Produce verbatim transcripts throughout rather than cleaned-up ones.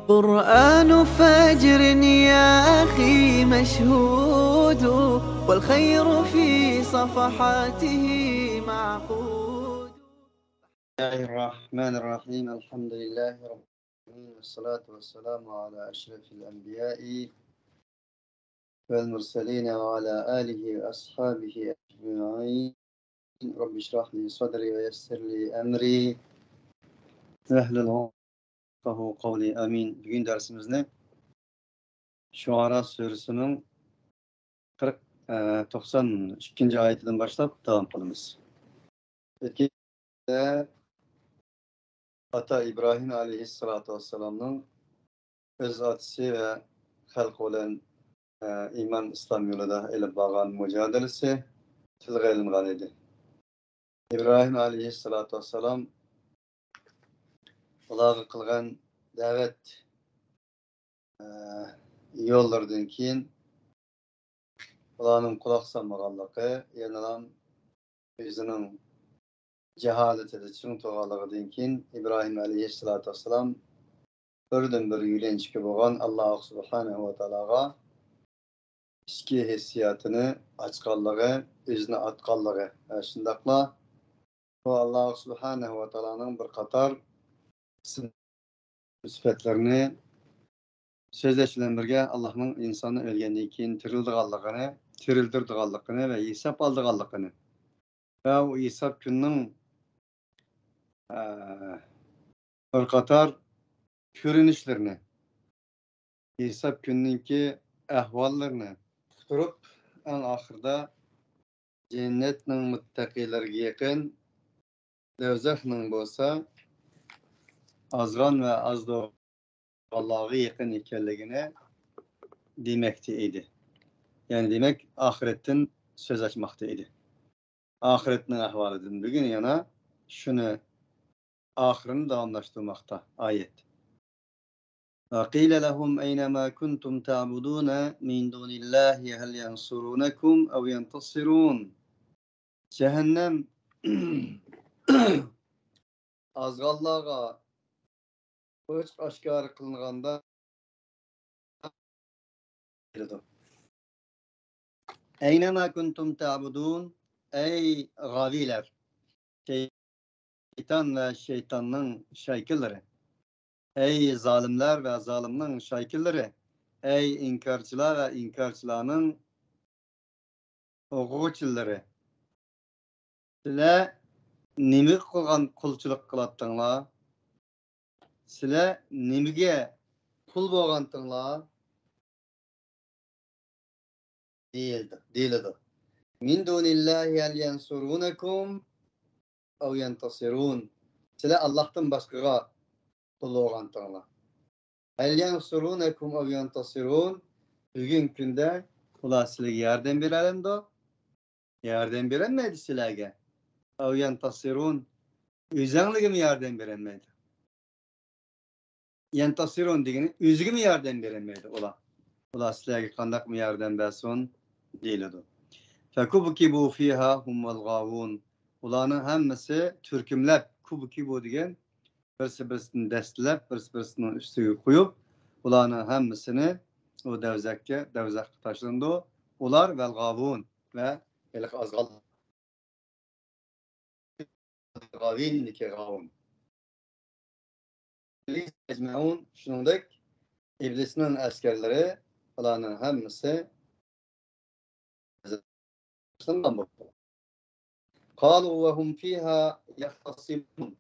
قرآن فجر يا أخي مشهود، والخير في صفحاته معقود. بسم الله الرحمن الرحيم. الحمد لله رب العالمين، والصلاة والسلام على أشرف الأنبياء والمرسلين وعلى آله وأصحابه أجمعين. رب اشرح لي صدري ويسر لي أمري واحلل عقدة من لساني يفقهوا قولي. آمين. بۈگۈن دەرسىمىزنى شۇئارا سۈرىسىنىڭ قىرىق، ئە، توقسان ئىككىنچى ئايىتىدىن باشلاپ داۋام قىلىمىز. ئۆتكەن ئاتا ئىبراھىم ئەلەيھىسسالاتۇ ۋەسسالامنىڭ ئۆز ئاتىسى ۋە خەلقى بىلەن، ئە، ئىمان ئىسلام يولىدا ئېلىپ بارغان مۇجادىلىسى تىلغا ئېلىنغان ئىدى. ئىبراھىم ئەلەيھىسسالاتۇ ۋەسسالام ئۇلارغا قىلغان دەۋەت، ئە، يوللىرىدىن كېيىن ئۇلارنىڭ قۇلاق سالمىغانلىقى، يەنىلا ئۆزىنىڭ جاھالىتىدە چىڭ تۇرغانلىقىدىن كېيىن، ئىبراھىم ئەلەيھىسسالاتۇ ۋەسسالام بىردىنبىر يۆلەنچۈكى بولغان ئاللاھ سۇبھانەھۇ ۋە تائالاغا ئىچكى ھېسسىياتىنى ئاچقانلىقى، ئۆزىنى ئاتقانلىقى ۋە شۇنداقلا بۇ ئاللاھ سۇبھانەھۇ ۋە تائالانىڭ بىر قاتار ئىسىم سۈپەتلىرىنى سۆزلەش بىلەن بىرگە، ئاللاھنىڭ ئىنساننى ئۆلگەندىن كېيىن تىرىلدىغانلىقىنى، تىرىلدۈرىدىغانلىقىنى ۋە ھېساب ئالىدىغانلىقىنى ۋە ئۇ ھېساب كۈنىنىڭ، ئە، بىر قاتار كۆرۈنۈشلىرىنى، ھېساب كۈنىنىڭكى ئەھۋاللىرىنى ئۇقتۇرۇپ، ئەڭ ئاخىرىدا جەننەتنىڭ مۇتتەقىيلەرگە يېقىن، دوزاخنىڭ بولسا ئازغان ۋە ئازدۇرغانلارغا يېقىن ئىكەنلىكىنى دېمەكتە ئىدى. يەنى دېمەك، ئاخىرەتتىن سۆز ئاچماقتا ئىدى. ئاخىرەتنىڭ ئەھۋالىدىن بۈگۈن يەنە شۇنى ئاخىرىنى داۋاملاشتۇرماقتا ئايەت. وقيل لهم أين ما كنتم تعبدون من دون الله هل ينصرونكم أو ينتصرون. جەھەننەم ئازغانلارغا ئوچۇق ئاشكارا قىلىنغاندا، كېلىدۇ. أين ما كنتم تعبدون، ئەي غاۋىيلەر، شەيتان ۋە شەيتاننىڭ شايكىلىرى، ئەي زالىملار ۋە زالىمنىڭ شايكىلىرى، ئەي ئىنكارچىلار ۋە ئىنكارچىلارنىڭ ئوقۇغۇچىلىرى، سىلەر نېمىگە قىلغان قۇلچىلىق قىلاتتىڭلار؟ سىلەر نېمىگە قۇل بولغانتىڭلار؟ دېيىلدى، دېيىلىدۇ. من دون الله هل ينصرونكم أو ينتصرون. سىلەر ئاللاھتىن باشقىغا قۇل بولغانتىڭلار. هل ينصرونكم أو ينتصرون. بۈگۈنكى كۈندە ئۇلار سىلەرگە ياردەم بېرەلەمدۇ؟ ياردەم بېرەلمەيدۇ سىلەرگە. أو ينتصرون. ئۆزەڭلىگىمۇ ياردەم بېرەلمەيدۇ. ينتصرون دېگىنى ئۆزىگىمۇ ياردەم بېرەلمەيدۇ ئۇلار. ئۇلار سىلەرگە قانداقمۇ ياردەم بەرسۇن دېيىلىدۇ. فكبكبوا فيها هم والغاوون. ئۇلارنىڭ ھەممىسى تۈركۈملەپ، كبكبوا دېگەن بىرسى بىرسىدىن دەستىلەپ، بىرسى بىرسىنىڭ ئۈستىگە قويۇپ، ئۇلارنىڭ ھەممىسىنى ئۇ دەۋزەخكە، دەۋزەخكە تاشلىنىدۇ. ئۇلار والغاوون ۋە ھېلىقى ئازغان غاۋىندىكى غاۋۇن. شۇنىڭدەك ئىبلىسنىڭ ئەسكەرلىرى، ئۇلارنىڭ ھەممىسى قالوا وهم فيها يختصمون.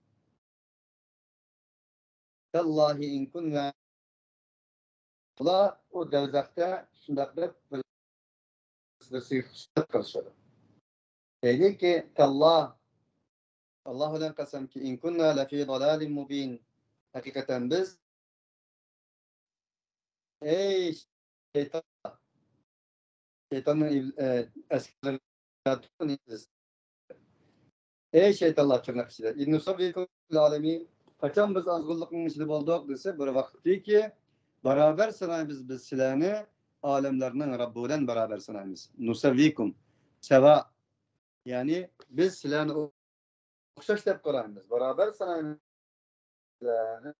تالله إن كنا. ئۇلار ئۇ دەۋزەختە شۇنداق دەپ بىر، بىرسىگە خىسلەت قىلىشىدۇ. دەيدۇكى، تاللا، ئاللا بىلەن قەسەمكى، إن كنا لفي ضلال مبين. ھەقىقەتەن بىز، ئەي شەيتان، شەيتاننىڭ ئەسكەرلىرى، ئەي شەيتانلار، تىرناق ئىچىدە. نۇسەۋۋىكۇم فىل ئالەمىن. قاچان بىز ئازغۇنلۇقنىڭ ئىچىدە بولدۇق دېسە، بىر ۋاقىتتىكى بارابەر سانايمىز بىز سىلەرنى ئالەملەرنىڭ رەببى بىلەن بارابەر سانايمىز. نۇسەۋۋىكۇم سەۋا. يەنى بىز سىلەرنى ئوخشاش دەپ قارايمىز. بارابەر سانايمىز سىلەرنى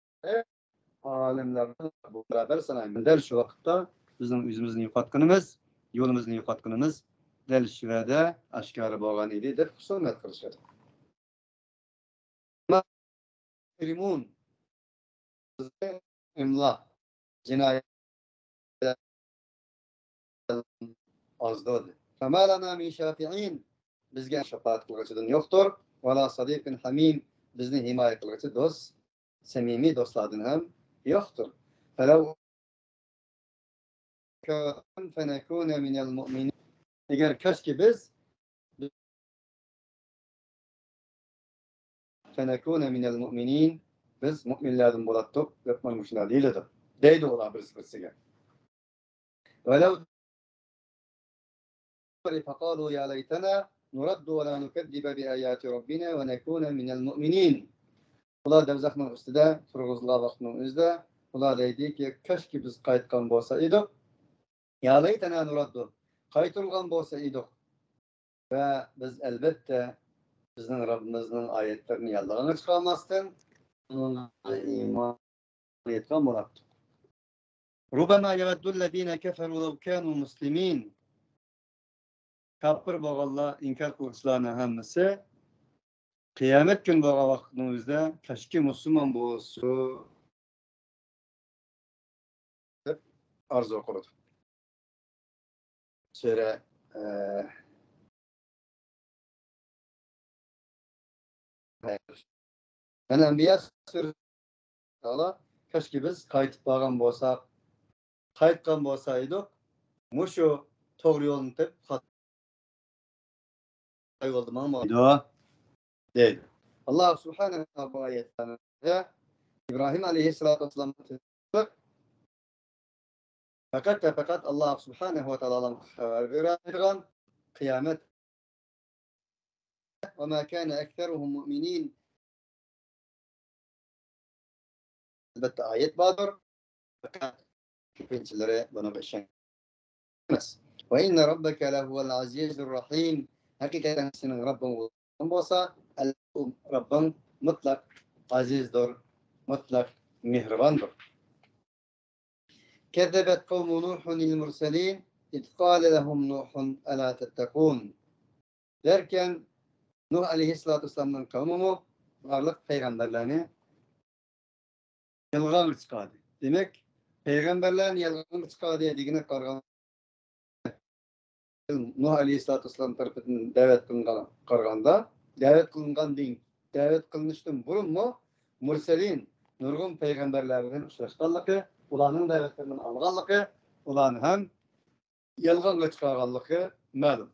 ئالىملار بۇ بەرابەر سانايمەن. دەل شۇ ۋاقىتتا بىزنىڭ ئۆزىمىزنى يوقاتقىنىمىز، يولىمىزنى يوقاتقىنىمىز دەل شۇ يەردە ئاشكارا بولغان ئىدى دەپ خۇسۇمەت قىلىشىدۇ. مۇجرىمۇن. ئىملا. جىنايەت ئازدۇر. فما لنا من شافعين. بىزگە شاپائەت قىلغۇچىدىن يوقتۇر. ولا صديق حميم. بىزنى ھىمايە قىلغۇچى دوست، سەمىمىي دوستلاردىن ھەم يوقتۇر. فلو كان فنكون من المؤمنين. ئەگەر كاشكى بىز فنكون من المؤمنين، بىز مۇئمىنلەردىن بولاتتۇق دەپ مانا مۇشۇنداق دېيىلىدۇ. دەيدۇ ئۇلار بىرسى بىرسىگە. ولو فقالوا يا ليتنا نرد ولا نكذب بآيات ربنا ونكون من المؤمنين. ئۇلار دوزاخنىڭ ئۈستىدە تۇرغۇزۇلغان ۋاقىتنىڭ ئۆزىدە ئۇلار دەيدىكى، كاشكى بىز قايتقان بولسا ئىدۇق. يا لەيتەنا نۇرەددۇ. قايتۇرۇلغان بولسا ئىدۇق. ۋە بىز ئەلۋەتتە بىزنىڭ رەببىمىزنىڭ ئايەتلىرىنى يالغانغا چىقارماستىن، ئۇنىڭغا ئىمان ئېيتقان بولاتتۇق. ربما يود الذين كفروا لو كانوا مسلمين. كاپىر بولغانلار، ئىنكار قىلغۇچىلارنىڭ ھەممىسى قىيامەت كۈنى بولغان ۋاقىتنىڭ ئۆزىدە كاشكى مۇسۇلمان بولسا دەپ ئارزۇ قىلىدۇ. سۈرە، ئە، مەن ئەنبىيا سۈرىسى، كاشكى بىز قايتىپ بارغان بولساق، قايتقان بولسا ئىدۇق، مۇشۇ توغرا يولنى تېپىپ، خاتا يولدا ماڭمايدۇ، دەيدۇ. ئاللا سۇبھانەھۇ ۋە تائالا بۇ ئايەتلەردە ئىبراھىم ئەلەيھىسسالاتۇ ۋەسسالام پەقەت ۋە پەقەت ئاللا سۇبھانەھۇ ۋە تائالا خەۋەر بېرەلەيدىغان قىيامەت. وما كان أكثرهم مؤمنين. ئەلۋەتتە ئايەت باردۇر. پەقەت كۆپىنچىلىرى بۇنىڭغا ئىشەنمەس. وإن ربك لهو العزيز الرحيم. ھەقىقەتەن سېنىڭ رەببىڭ بولسا، رەببىڭ مۇتلەق ئەزىزدۇر، مۇتلەق مېھرىباندۇر. كذبت قوم نوح المرسلين إذ قال لهم نوح ألا تتقون. دەركەن، نۇھ ئەلەيھىسسالاتۇ ۋەسسالامنىڭ قەۋمىمۇ بارلىق پەيغەمبەرلەرنى يالغانغا چىقاردى. دېمەك، پەيغەمبەرلەرنى يالغانغا چىقاردى دېگىنىگە قارىغاندا، نۇھ ئەلەيھىسسالاتۇ ۋەسسالام تەرىپىدىن دەۋەت قىلىنغان قارىغاندا، دەۋەت قىلىنغاندىن، دەۋەت قىلىنىشتىن بۇرۇنمۇ مۇرسەلىن، نۇرغۇن پەيغەمبەرلەر بىلەن ئۇچراشقانلىقى، ئۇلارنىڭ دەۋەتلىرىنى ئاڭلىغانلىقى، ئۇلارنى ھەم يالغانغا چىقارغانلىقى مەلۇم.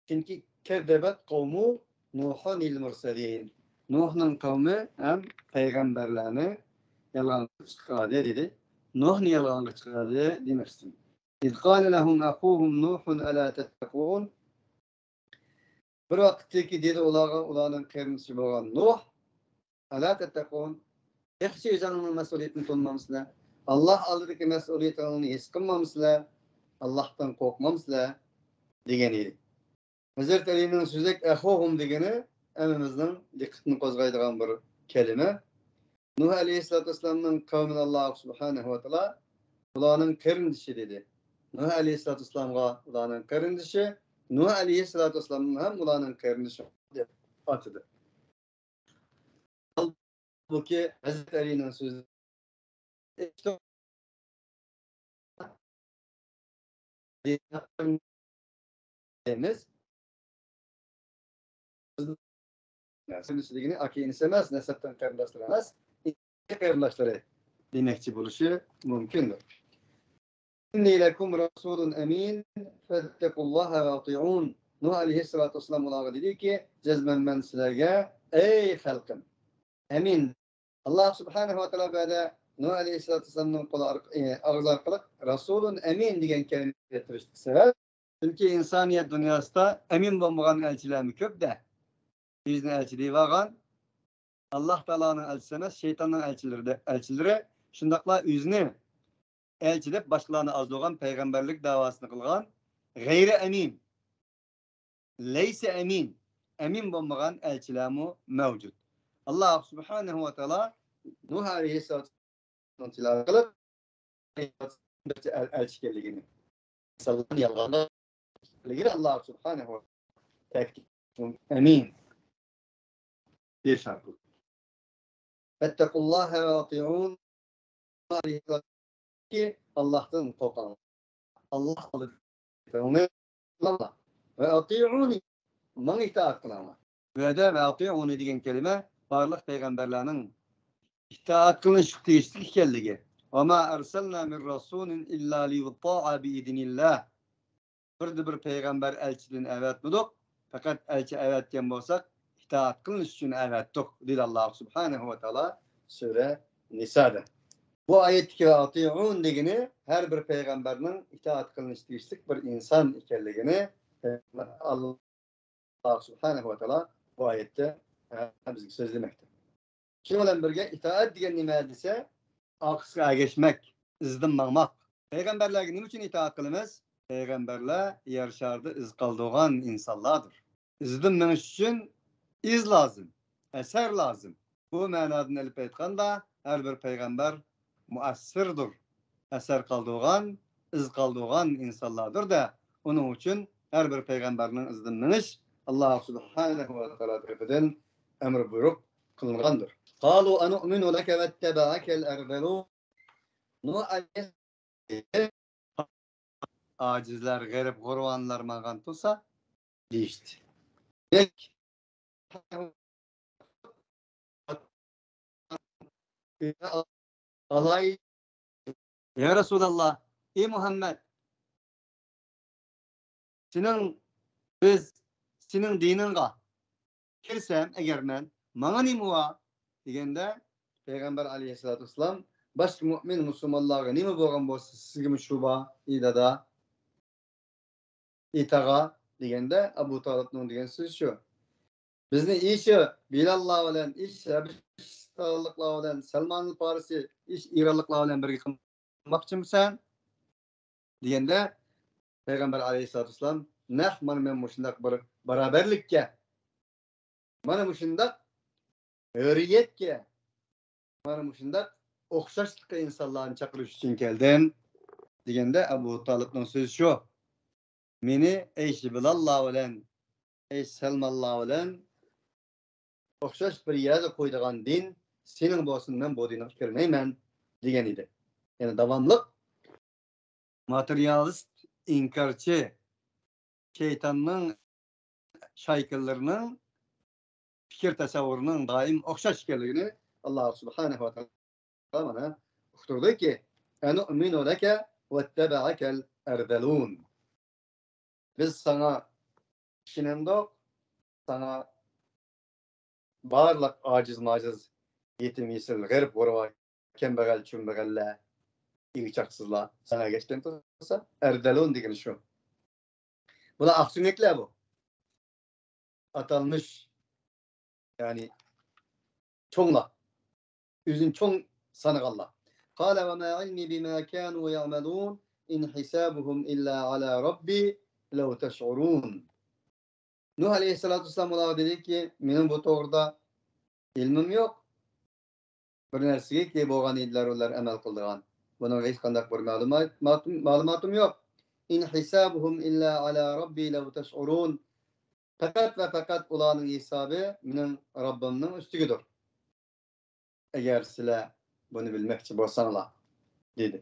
چۈنكى كەززەبەت قەۋمۇ نۇھۇنىل مۇرسەلىن. نۇھنىڭ قەۋمى ھەم پەيغەمبەرلەرنى يالغانغا چىقاردى دېدى. نۇھنى يالغانغا چىقاردى دېمەكچى. إذ قال لهم أخوهم نوح ألا تتقون. بىر ۋاقىتتىكى دېدى ئۇلارغا ئۇلارنىڭ قېرىندىشى بولغان نۇھ، ألا تتقون، تېخىچە ئۆزۈڭلارنىڭ مەسئۇلىيىتىنى تونۇمامسىلەر؟ ئاللا ئالدىدىكى مەسئۇلىيىتىڭلارنى ھېس قىلمامسىلەر؟ ئاللاھتىن قورقمامسىلەر؟ دېگەن ئىدى. ھەزرەت ئەلىنىڭ سۆزىدەك ئەخۇھۇم دېگىنى ھەممىمىزنىڭ دىققىتىنى قوزغايدىغان بىر كەلىمە. نۇھ ئەلەيھىسسالاتۇ ۋەسسالامنىڭ قەۋمىنى ئاللا سۇبھانەھۇ ۋە تائالا ئۇلارنىڭ قېرىندىشى دېدى. نۇھ ئەلەيھىسسالاتۇ ۋەسسالامغا ئۇلارنىڭ قېرىندىشى، نۇھ ئەلەيھىسسالاتۇ ۋەسسالامنى ھەم ئۇلارنىڭ قېرىندىشى دەپ ئاتىدى. ھالبۇكى، ھەزرىتى ئەلىنىڭ سۆزى دەيمىز. قېرىندىشى دېگىنى ئاكا ئىنىسى ئەمەس، نەسەبتىن قېرىنداشلىرى ئەمەس، قېرىنداشلىرى دېمەكچى بولۇشى مۇمكىندۇر. إني لكم رسول أمين فاتقوا الله وأطيعون. نۇھ ئەلەيھىسسالاتۇ ۋەسسالام ئۇلارغا دېدىكى، جەزمەن مەن سىلەرگە، ئەي خەلقىم، ئەمىن. ئاللا سۇبھانەھۇ ۋە تائالا بۇ يەردە نۇھ ئەلەيھىسسالاتۇ ۋەسسالامنىڭ قولى ئارق-، ئى، ئاغزى ئارقىلىق رەسۇلۇن ئەمىن دېگەن كەلىمە كەلتۈرۈشلۈك سەۋەب. چۈنكى ئىنسانىيەت دۇنياسىدا ئەمىن بولمىغان ئەلچىلەرمۇ كۆپ-دە. ئۆزىنى ئەلچى دەيۋالغان، ئاللا تائالانىڭ ئەلچىسى ئەمەس، شەيتاننىڭ ئەلچىلىرى، ئەلچىلىرى، شۇنداقلا ئۆزىنى ئەلچى دەپ باشقىلارنى ئازدۇرغان، پەيغەمبەرلىك دەۋاسىنى قىلغان غەيرىي ئەمىن، لەيسە ئەمىن، ئەمىن بولمىغان ئەلچىلەرمۇ مەۋجۇت. ئاللا سۇبھانەھۇ ۋە تائالا نۇھ ئەلەيھىسسالاتۇ تىلاۋەت قىلىپ، بىر ئەل-، ئەلچى ئىكەنلىكىنى، ئىنسانلارنى يالغاندا ئىكەنلىكىنى ئاللا سۇبھانەھۇ ۋە تەئالا تەكىتلىگەن. ئامىن. فاتقوا الله وأطيعون. ئاللاھتىن قورقۇڭ. ئاللاھ ئالدىدا ۋە ئەتىئۇنى، ماڭا ئىتائەت قىلىڭلار. بۇ يەردە ۋە ئەتىئۇنى دېگەن كەلىمە بارلىق پەيغەمبەرلەرنىڭ ئىتائەت قىلىنىشقا تېگىشلىك ئىكەنلىكى. وما أرسلنا من رسول إلا ليطاع بإذن الله. بىردە بىر پەيغەمبەر ئەلچىدىن ئەۋەتمىدۇق. پەقەت ئەلچى ئەۋەتكەن بولساق، ئىتائەت قىلىنىش ئۈچۈن ئەۋەتتۇق، دېدى ئاللا سۇبھانەھۇ ۋە تائالا سۈرە نىسادا. بۇ ئايەتتىكى ۋە ئەتىئۇن دېگىنى ھەر بىر پەيغەمبەرنىڭ ئىتائەت قىلىنىشى تېگىشلىك بىر ئىنسان ئىكەنلىكىنى ئاللا سۇبھانەھۇ ۋە تائالا بۇ ئايەتتە، ئە، بىزگە سۆزلىمەكتە. شۇنىڭ بىلەن بىرگە ئىتائەت دېگەن نېمە دېسە، ئارقىسىغا ئەگەشمەك، ئىزىدىن ماڭماق. پەيغەمبەرلەرگە نېمە ئۈچۈن ئىتائەت قىلىمىز؟ پەيغەمبەرلەر يەر شارىدا ئىز قالدۇرغان ئىنسانلاردۇر. ئىزىدىن مېڭىش ئۈچۈن ئىز لازىم، ئەسەر لازىم. بۇ مەنادىن ئېلىپ ئېيتقاندا، ھەر بىر پەيغەمبەر مۇئەسسىردۇر، ئەسەر قالدۇرغان، ئىز قالدۇرغان ئىنسانلاردۇر-دە، ئۇنىڭ ئۈچۈن ھەر بىر پەيغەمبەرنىڭ ئىزىدىن مېڭىش ئاللا سۇبھانەھۇ ۋە تائالا تەرىپىدىن ئەمر بۇيرۇق قىلىنغاندۇر. قالوا أنؤمن لك واتبعك الأرذلون. نۇھ ئەلەيھىسسالام ئاجىزلار، غېرىب، غۇرۋانلار ماڭغان تۇرسا دېيىشتى. ئالاي. يا رسول الله، ئى مۇھەممەد، سېنىڭ، بىز سېنىڭ دىنىڭغا كىرسەم ئەگەر مەن، ماڭا نېمە بار؟ دېگەندە، پەيغەمبەر ئەلەيھىسسالاتۇ ۋەسسالام، باشقا مۇئمىن مۇسۇلمانلارغا نېمە بولغان بولسا، سىزگىمۇ شۇ بار، ئى دادا، ئى تاغا، دېگەندە، ئەبۇ تالىپنىڭ دېگەن سۆزى شۇ. بىزنى ئىش بىلاللار بىلەن، ئىش ھەبىشىستانلىقلار بىلەن، سەلمان پارسى، ئىش ئىرانلىقلار بىلەن بىرگە قىلماقچىمۇسەن؟ دېگەندە، پەيغەمبەر ئەلەيھىسسالاتۇ ۋەسسالام، نەق مانا مەن مۇشۇنداق بىر باراۋەرلىككە، مانا مۇشۇنداق ھۆرىيەتكە، مانا مۇشۇنداق ئوخشاشلىققا ئىنسانلارنى چاقىرىش ئۈچۈن كەلدىم، دېگەندە، ئەبۇ تالىپنىڭ سۆزى شۇ. مېنى ئەي بىلاللار بىلەن، ئەي سەلمانلار بىلەن ئوخشاش بىر يەردە قويىدىغان دىن سېنىڭ بولسۇن، مەن بۇ دىنغا كىرمەيمەن، دېگەن ئىدى. يەنى داۋاملىق ماتېرىيالىست، ئىنكارچى، شەيتاننىڭ، شايكىلىرىنىڭ پىكىر تەسەۋۋۇرىنىڭ دائىم ئوخشاش ئىكەنلىكىنى ئاللا سۇبھانەھۇ ۋە تائالا مانا ئۇقتۇردىكى، أنؤمن لك واتبعك الأرذلون. بىز ساڭا ئىشىنەمدۇق، ساڭا بارلىق ئاجىز-ماجىز، يېتىم-يېسىر، غېرىب-غۇربا، كەمبەغەل-چۈمبەغەللەر، ئىگە-چاقىسىزلار ساڭا ئەگەشكەن تۇرسا، ئەرزەلۇن دېگىنى شۇ. بۇلار ئاقسۆڭەكلەر بۇ. ئاتالمىش، يەنى چوڭلار. ئۆزىنى چوڭ سانىغانلار. قال وما علمي بما كانوا يعملون إن حسابهم إلا على ربي لو تشعرون. نۇھ ئەلەيھىسسالاتۇ ۋەسسالام ئۇلارغا دېدىكى، مېنىڭ بۇ توغرىدا ئىلمىم يوق. بىر نەرسىگە كى بولغان ئىدىلەر ئۇلار ئەمەل قىلىدىغان. بۇنىڭغا ھېچقانداق بىر مەلۇمات-، مەلۇماتىم يوق. إن حسابهم إلا على ربي لو تشعرون. پەقەت ۋە پەقەت ئۇلارنىڭ ھېسابى مېنىڭ رەببىمنىڭ ئۈستىگىدۇر. ئەگەر سىلەر بۇنى بىلمەكچى بولساڭلار، دېدى.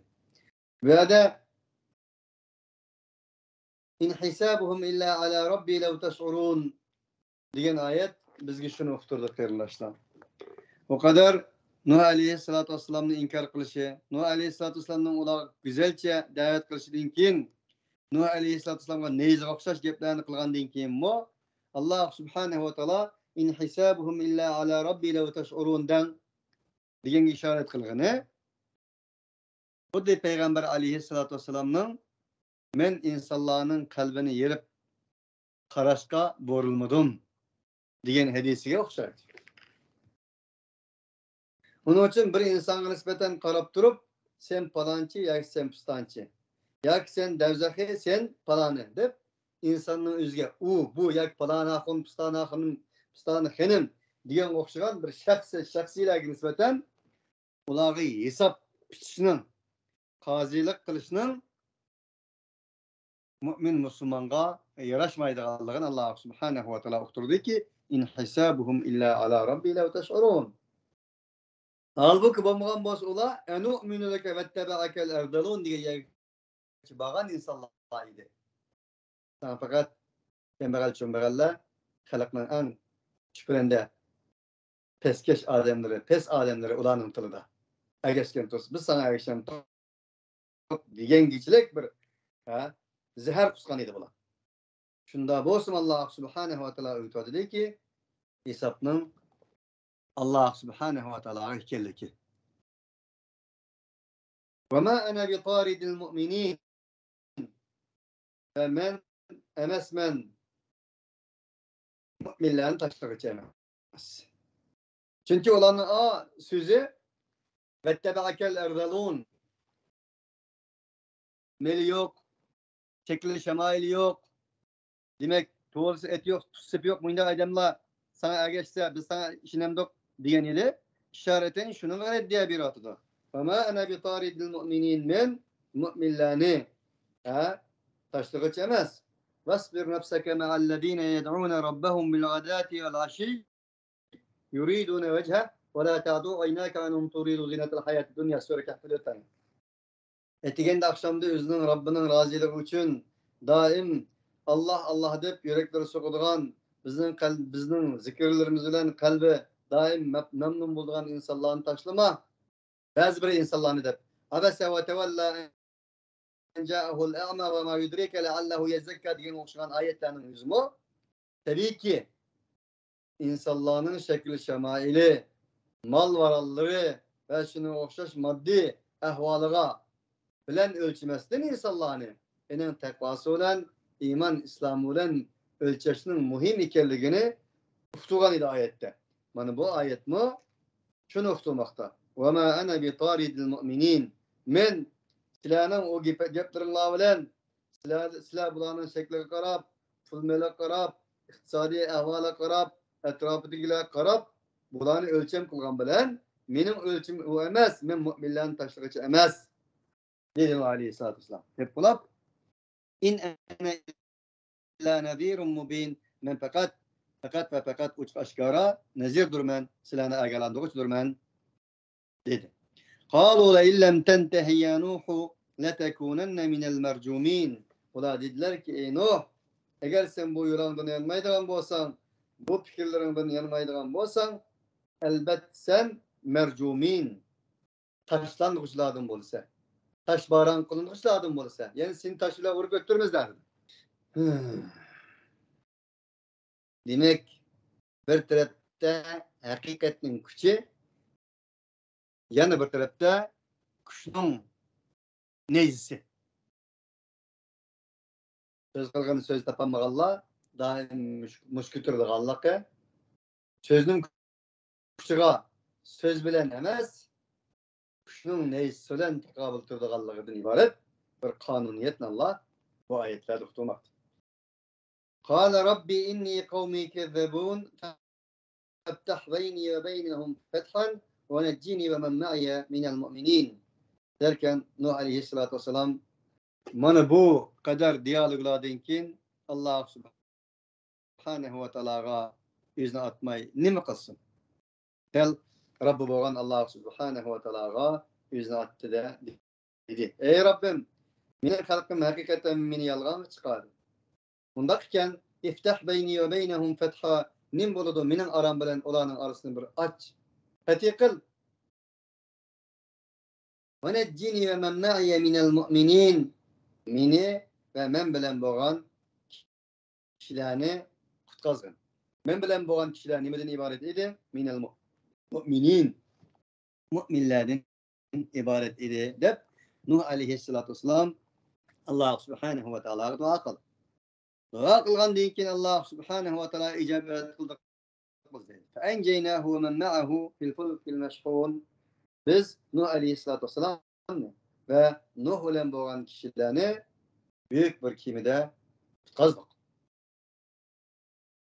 بۇ يەردە إن حسابهم إلا على ربي لو تشعرون دېگەن ئايەت بىزگە شۇنى ئۇقتۇردى، قېرىنداشلار. ئۇ قەدەر نۇھ ئەلەيھىسسالاتۇ ۋەسسالامنى ئىنكار قىلىشى، نۇھ ئەلەيھىسسالاتۇ ۋەسسالامنىڭ ئۇلارغا گۈزەلچە دەۋەت قىلىشىدىن كېيىن، نۇھ ئەلەيھىسسالاتۇ ۋەسسالامغا نەيزىگە ئوخشاش گەپلەرنى قىلغاندىن كېيىنمۇ، ئاللا سۇبھانەھۇ ۋە تائالا إن حسابهم إلا على ربي لو تشعرون دەڭ دېگەنگە ئىشارەت قىلغىنى، خۇددى پەيغەمبەر ئەلەيھىسسالاتۇ ۋەسسالامنىڭ مەن ئىنسانلارنىڭ قەلبىنى يېرىپ قاراشقا بۇيرۇلمىدىم دېگەن ھەدىسىگە ئوخشايدۇ. ئۇنىڭ ئۈچۈن بىر ئىنسانغا نىسبەتەن قاراپ تۇرۇپ، سەن پالانچى ياكى سەن پىستانچى، ياكى سەن دەۋزەخى، سەن پالانى دەپ، ئىنساننىڭ ئۆزىگە ئۇ، بۇ ياكى پالانى ئاخۇن، پىستانى ئاخۇن، پىستانى خېنىم دېگەنگە ئوخشىغان بىر شەخس، شەخسىيلەرگە نىسبەتەن ئۇلارغا ھېساب پۈتۈشنىڭ، قازىلىق قىلىشنىڭ مۇئمىن مۇسۇلمانغا ياراشمايدىغانلىقىنى ئاللا سۇبھانەھۇ ۋە تائالا ئۇقتۇردىكى، «إن حسابهم إلا على ربي لو تشعرون.» ھالبۇكى بولمىغان بولسا ئۇلار، «أنؤمن لك واتبعك الأرذلون» دېگەن يەرگە بارغان ئىنسانلار ئىدى. ساڭا پەقەت كەمبەغەل چۈمبەغەللەر، خەلقنىڭ ئەڭ چۈپرەندە، پەسكەش ئادەملىرى، پەس ئادەملىرى ئۇلارنىڭ تىلىدا. ئەگەشكەن تۇرسا، بىز ساڭا ئەگىشەمدۇق دېگەنگىچىلىك بىر، ھە، زەھەر قۇسقان ئىدى بۇلار. شۇنداق بولسىمۇ، ئاللا سۇبھانەھۇ ۋە تائالا ئۆگىتىۋاتىدۇكى، ھېسابنىڭ ئاللا سۇبھانەھۇ ۋە تائالاغا ئىكەنلىكى. «وما أنا بطارد المؤمنين.» ۋە مەن ئەمەسمەن مۇئمىنلارنى تاشلىغۇچى ئەمەس. چۈنكى ئۇلارنىڭ، ئا، سۆزى، «واتبعك الأرذلون.» مېلى يوق، شەكلى شامائىلى يوق. دېمەك، توغرىسى ئېتى يوق، تۇز سېپى يوق، مۇنداق ئادەملەر ساڭا ئەگەشسە، بىز ساڭا ئىشىنەمدۇق دېگەن ئىدى. ئىشارەتەن شۇنىڭغا رەددىيە بېرىۋاتىدۇ. «وما أنا بطارد المؤمنين»، مەن مۇئمىنلارنى، ھە، تاشلىغۇچى ئەمەس. «واصبر نفسك مع الذين يدعون ربهم بالغداة والعشي يريدون وجهه ولا تعد عيناك عنهم تريد زينة الحياة الدنيا» سۈرە كەھفتە ئۆتەن. ئەتىگەندە ئاخشامدا ئۆزىنىڭ رەببىنىڭ رازىلىقى ئۈچۈن دائىم «ئاللا، ئاللا» دەپ يۈرەكلىرى سوقىدىغان، بىزنىڭ قەلب-، بىزنىڭ زىكىرلىرىمىز بىلەن قەلبى دائىم مەپ-، مەمنۇن بولىدىغان ئىنسانلارنى تاشلىما. بەزى بىر ئىنسانلارنى دەپ، «عبس وتولى أن جاءه الأعمى وما يدريك لعله يزكى» دېگەنگە ئوخشىغان ئايەتلەرنىڭ ئۆزىمۇ، تەبىئىيكى، ئىنسانلارنىڭ شەكلى شامائىلى، مال-ماراللىرى ۋە شۇنىڭغا ئوخشاش ماددىي ئەھۋالىغا بىلەن ئۆلچىمەستىن ئىنسانلارنى ئېنىڭ تەقۋاسى بىلەن، ئىمان، ئىسلامى بىلەن ئۆلچەشنىڭ مۇھىم ئىكەنلىكىنى ئۇقتۇرغان ئىدى ئايەتتە. مانا بۇ ئايەتمۇ شۇنى ئۇقتۇرماقتا. «وما أنا بطارد المؤمنين.» مەن سىلەرنىڭ ئۇ گېپە-، گەپلىرىڭلار بىلەن سىلەر، سىلەر بۇلارنىڭ شەكلىگە قاراپ، پۇل-مېلىگە قاراپ، ئىقتىسادىي ئەھۋالىغا قاراپ، ئەتراپىدىكىلەرگە قاراپ، بۇلارنى ئۆلچەم قىلغان بىلەن، مېنىڭ ئۆلچىمىم ئۇ ئەمەس، مەن مۇئمىنلارنى تاشلىغۇچى ئەمەس، دېدى ئەلەيھىسسالاتۇ ۋەسسالام. دەپ بولۇپ، «إن أنا إلا نذير مبين»، مەن پەقەت، پەقەت ۋە پەقەت ئوچۇق-ئاشكارا نەزىردۇرمەن، سىلەرنى ئاگاھلاندۇرغۇچىدۇرمەن. دېدى. قالوا لئن لم تنته يا نوح لتكونن من المرجومين. ئۇلار دېدىلەركى، ئەي نۇھ، ئەگەر سەن بۇ يولۇڭدىن يانمايدىغان بولساڭ، بۇ پىكىرلىرىڭدىن يانمايدىغان بولساڭ، ئەلبەتتە سەن مەرجۇمىن، تاشلانغۇچىلاردىن بولىسەن. تاشباران قىلىنغۇچىلاردىن بولىسەن. يەنى سېنى تاش بىلەن ئۇرۇپ ئۆلتۈرىمىز دەدى. دېمەك، بىر تەرەپتە ھەقىقەتنىڭ كۈچى، يەنە بىر تەرەپتە كۈچنىڭ نەيزىسى. سۆز قىلغىنى سۆز تاپالمىغانلار دائىم مۇش-، مۇشكى تۇرىدىغانلىقى، سۆزنىڭ كۈچىغا سۆز بىلەن ئەمەس، كۈچنىڭ نەيزىسى بىلەن تاقابىل تۇرىدىغانلىقىدىن ئىبارەت بىر قانۇنىيەتنى ئاللا بۇ ئايەتلەردە ئۇقتۇرماقتا. قال رب إني قومي كذبون فافتح بيني وبينهم فتحا ونجني ومن معي من المؤمنين. دەركەن، نۇھ ئەلەيھىسسالاتۇ ۋەسسالام مانا بۇ قەدەر دىيالوگلاردىن كېيىن ئاللا سۇبھانەھۇ ۋە تائالاغا ئۆزىنى ئاتماي نېمە قىلسۇن؟ دەل رەببى بولغان ئاللا سۇبھانەھۇ ۋە تائالاغا ئۆزىنى ئاتتى-دە، دېدى، ئەي رەببىم، مېنىڭ خەلقىم ھەقىقەتەن مېنى يالغانغا چىقاردى. ئۇنداق ئىكەن، افتح بيني وبينهم فتحا، نېمە بولىدۇ مېنىڭ ئارام بىلەن ئۇلارنىڭ ئارىسىنى بىر ئاچ، پەتھى قىل. ونجني ومن معي من المؤمنين، مېنى ۋە مەن بىلەن بولغان كىشىلەرنى قۇتقازغىن. مەن بىلەن بولغان كىشىلەر نېمىدىن ئىبارەت ئىدى؟ من المؤمنين، مۇئمىنلەردىن ئىبارەت ئىدى، دەپ نۇھ ئەلەيھىسسالاتۇ ۋەسسالام ئاللا سۇبھانەھۇ ۋە تائالاغا دۇئا قىلدى. دۇئا قىلغاندىن كېيىن ئاللا سۇبھانەھۇ ۋە تائالا ئىجابەت قىلدى. فأنجيناه ومن معه في الفلك المشحون. بىز نۇھ ئەلەيھىسسالاتۇ ۋەسسالامنى ۋە نۇھ بىلەن بولغان كىشىلەرنى بۈيۈك بىر كېمىدە قۇتقازدۇق.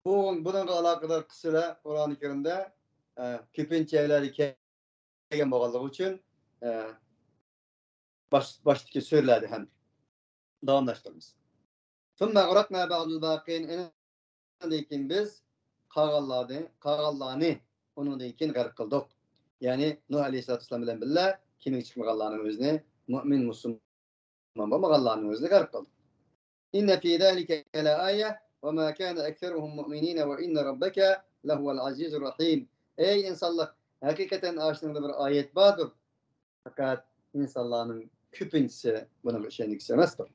بۇ، بۇنىڭغا ئالاقىدار قىسسىلەر قۇرئانى كەرىمدە، ئە، كۆپىنچە يەرلەردە كەلگەن بولغانلىقى ئۈچۈن، ئە، باش، باشتىكى سۈرىلەردە ھەم داۋاملاشتۇرىمىز. ثم أغرقنا بعد الباقين. ئۇنىڭدىن كېيىن بىز قالغانلارنى، قالغانلارنى ئۇنىڭدىن كېيىن غەرق قىلدۇق. يەنى نۇھ ئەلەيھىسسالاتۇ ۋەسسالام بىلەن بىللە كېمىگە چىقمىغانلارنىڭ ئۆزىنى، مۇئمىن، مۇسۇلمان بولمىغانلارنىڭ ئۆزىنى غەرق قىلدۇق. إن في ذلك لآية وما كان أكثرهم مؤمنين وإن ربك لهو العزيز الرحيم. ئەي ئىنسانلىق، ھەقىقەتەن ئاشۇنىڭدا بىر ئايەت باردۇر. پەقەت ئىنسانلارنىڭ كۆپىنچىسى بۇنىڭغا ئىشەنگۈسى ئەمەستۇر.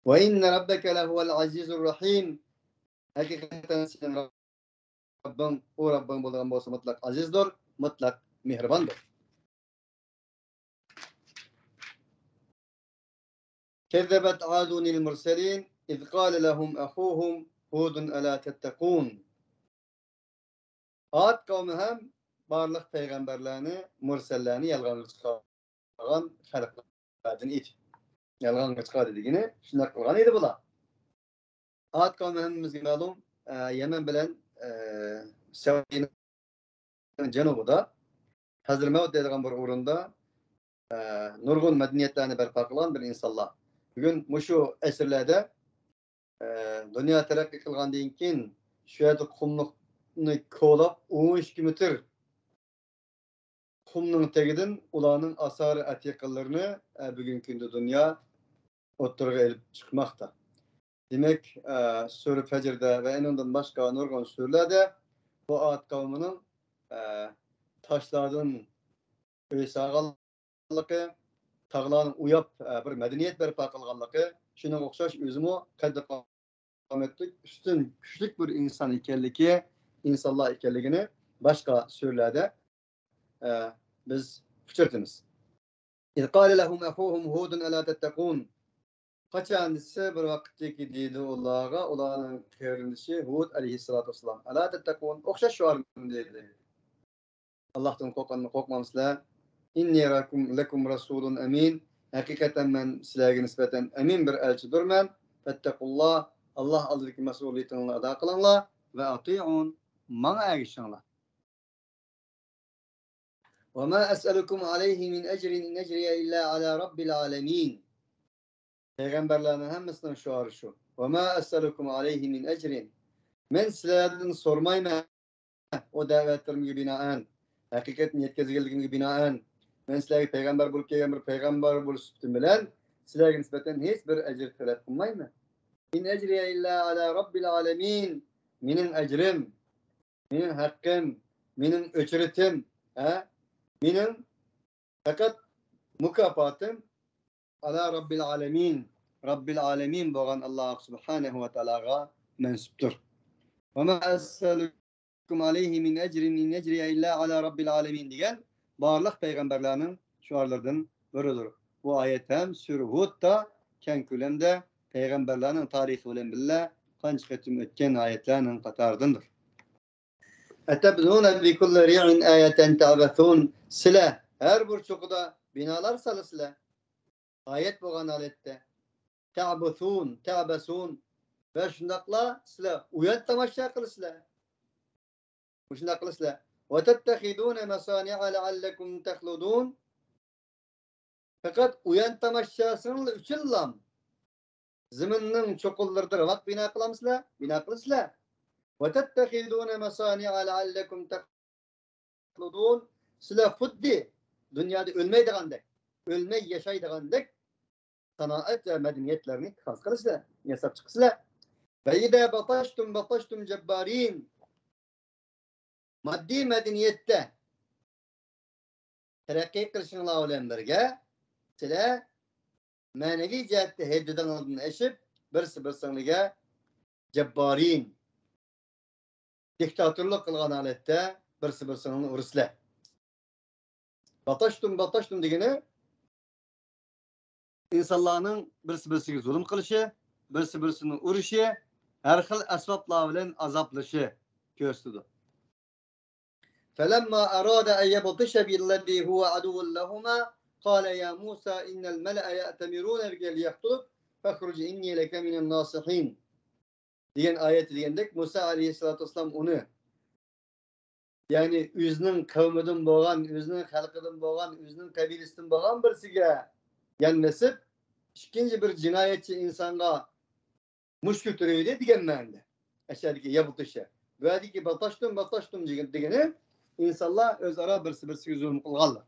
وإن ربك لهو العزيز الرحيم. ھەقىقەتەن سېنىڭ رەببىڭ، ئۇ رەببىڭ بولىدىغان بولسا مۇتلەق ئازىزدۇر، مۇتلەق مېھرىباندۇر. كذبت عاد المرسلين إذ قال لهم أخوهم هود ألا تتقون. ئاد قەۋمى ھەم بارلىق پەيغەمبەرلەرنى، مۇرسەللەرنى يالغانغا چىقارغان خەلقلەردىن ئىدى. يالغانغا چىقاردى دېگىنى شۇنداق قىلغان ئىدى بۇلار. ئاد قەۋمى ھەممىمىزگە مەلۇم، ئە، يەمەن بىلەن، ئە، سەئۇدىيە جەنۇبىدا، ھەزرىمەۋت دەيدىغان بىر ئورۇندا، ئە، نۇرغۇن مەدەنىيەتلەرنى بەرپا قىلغان بىر ئىنسانلار. بۈگۈن مۇشۇ ئەسىرلەردە، ئە، دۇنيا تەرەققىي قىلغاندىن كېيىن، شۇ يەردە قۇملۇقنى كولاپ، ئون ئىككى مېتىر قۇمنىڭ تېگىدىن ئۇلارنىڭ ئاسارە ئەتىقىلىرىنى، ئە، بۈگۈنكى كۈندە دۇنيا ئوتتۇرىغا ئېلىپ چىقماقتا. دېمەك، ئە، سۈرە پەجردە ۋە ئېنىڭدىن باشقا نۇرغۇن سۈرىلەردە بۇ ئاد قەۋمىنىڭ، ئە، تاشلاردىن ئۆي سالغانلىقى، تاغلارنى ئويۇپ، ئە، بىر مەدەنىيەت بەرپا قىلغانلىقى، شۇنىڭغا ئوخشاش ئۆزىمۇ قەددى قامەتلىك، ئۈستۈن، كۈچلۈك بىر ئىنسان ئىكەنلىكى، ئىنسانلار ئىكەنلىكىنى باشقا سۈرىلەردە، ئە، بىز ئۇچرىتىمىز. إذ قال لهم أخوهم هود ألا تتقون. قاچان دېسە، بىر ۋاقىتتىكى دېدى ئۇلارغا ئۇلارنىڭ قېرىندىشى ھۇد ئەلەيھىسسالاتۇ ۋەسسالام، «ألا تتقون»، ئوخشاش شوئارنى دېدى. ئاللاھتىن قورققاننى قورقمامسىلەر؟ إني لكم، لكم رسول أمين. ھەقىقەتەن مەن سىلەرگە نىسبەتەن ئەمىن بىر ئەلچىدۇرمەن. فاتقوا الله. ئاللاھ ئالدىدىكى مەسئۇلىيىتىڭلارنى ئادا قىلىڭلار. وأطيعون. ماڭا ئەگىشىڭلار. وما أسألكم عليه من أجر إن أجري إلا على رب العالمين. پەيغەمبەرلەرنىڭ ھەممىسىنىڭ شوئارى شۇ. وما أسألكم عليه من أجر. مەن سىلەردىن سورىمايمەن ئۇ دەۋەتلىرىمگە بىنائەن، ھەقىقەتنى يەتكۈزگەنلىكىمگە بىنائەن، مەن سىلەرگە پەيغەمبەر بولۇپ كەلگەن بىر پەيغەمبەر بولۇش سۈپىتىم بىلەن سىلەرگە نىسبەتەن ھېچ بىر ئەجىر تەلەپ قىلمايمەن. إن أجري إلا على رب العالمين. مېنىڭ ئەجرىم، مېنىڭ ھەققىم، مېنىڭ ئۆچرىتىم، ھە؟ مېنىڭ پەقەت مۇكاپاتىم ئالا رەببىل ئالەمىن، رەببىل ئالەمىن بولغان ئاللاھ سۇبھانەھۇ ۋە تائالاغا مەنسۇپتۇر. وما أسألكم عليه من أجر إن أجري إلا على رب العالمين دېگەن بارلىق پەيغەمبەرلەرنىڭ شوئارلىرىدىن بىرىدۇر. بۇ ئايەت ھەم سۈرە ھۇدتا كەڭ كۆلەمدە پەيغەمبەرلەرنىڭ تارىخى بىلەن بىللە قانچە قېتىم ئۆتكەن ئايەتلەرنىڭ قاتارىدىندۇر. أتبنون بكل ريع آية تعبثون. سىلەر ھەر بىر چوققىدا بىنالار سالىسىلەر. ئايەت بولغان ھالەتتە. تعبثون، تعبثون. ۋە شۇنداقلا سىلەر ئويۇن تاماشا قىلىسىلەر. مۇشۇنداق قىلىسىلەر. وتتخذون مصانع لعلكم تخلدون. پەقەت ئويۇن تاماشاسىڭلار ئۈچۈنلا زېمىننىڭ چوققىلىرىدا راۋاق بىنا قىلامسىلەر؟ بىنا قىلىسىلەر. وتتخذون مصانع لعلكم تخلدون. سىلەر خۇددى دۇنيادا ئۆلمەيدىغاندەك، ئۆلمەي ياشايدىغاندەك سانائەت ۋە مەدەنىيەتلەرنى خاس قىلىسىلەر، ياساپ چىقىسىلەر. وإذا بطشتم بطشتم جبارين. ماددىي مەدەنىيەتتە تەرەققىي قىلىشىڭلار بىلەن بىرگە، سىلەر مەنىۋى جەھەتتە ھەددىدىڭلاردىن ئېشىپ، بىرسى بىرسىڭلىگە جەببارىن، دىكتاتورلۇق قىلغان ھالەتتە بىرسى بىرسىڭلارنى ئۇرىسىلەر. باتاشتۇم، باتاشتۇم دېگىنى ئىنسانلارنىڭ بىرسى بىرسىگە زۇلۇم قىلىشى، بىرسى بىرسىنى ئۇرۇشى، ھەر خىل ئەسۋابلار بىلەن ئازابلىشى كۆرسىتىدۇ. فلما أراد أن يبطش بالذي هو عدو لهما قال يا موسى إن الملأ يأتمرون بك ليقتلوك فاخرج إني لك من الناصحين. دېگەن ئايەتتە دېگەندەك، مۇسا ئەلەيھىسسالاتۇ ۋەسسالام ئۇنى، يەنى ئۆزىنىڭ قەۋمىدىن بولغان، ئۆزىنىڭ خەلقىدىن بولغان، ئۆزىنىڭ قەبىلىسىدىن بولغان بىرسىگە يەنە نېسىپ ئىككىنچى بىر جىنايەتچى ئىنسانغا مۇشت كۆتۈرۈۋىدى دېگەن مەنىدە. ئەشەدىكى يەبتىشە. بۇ يەردىكى باتاشتۇم، باتاشتۇم دېگەن، دېگىنى ئىنسانلار ئۆزئارا بىرسى بىرسىگە زۇلۇم قىلغانلار.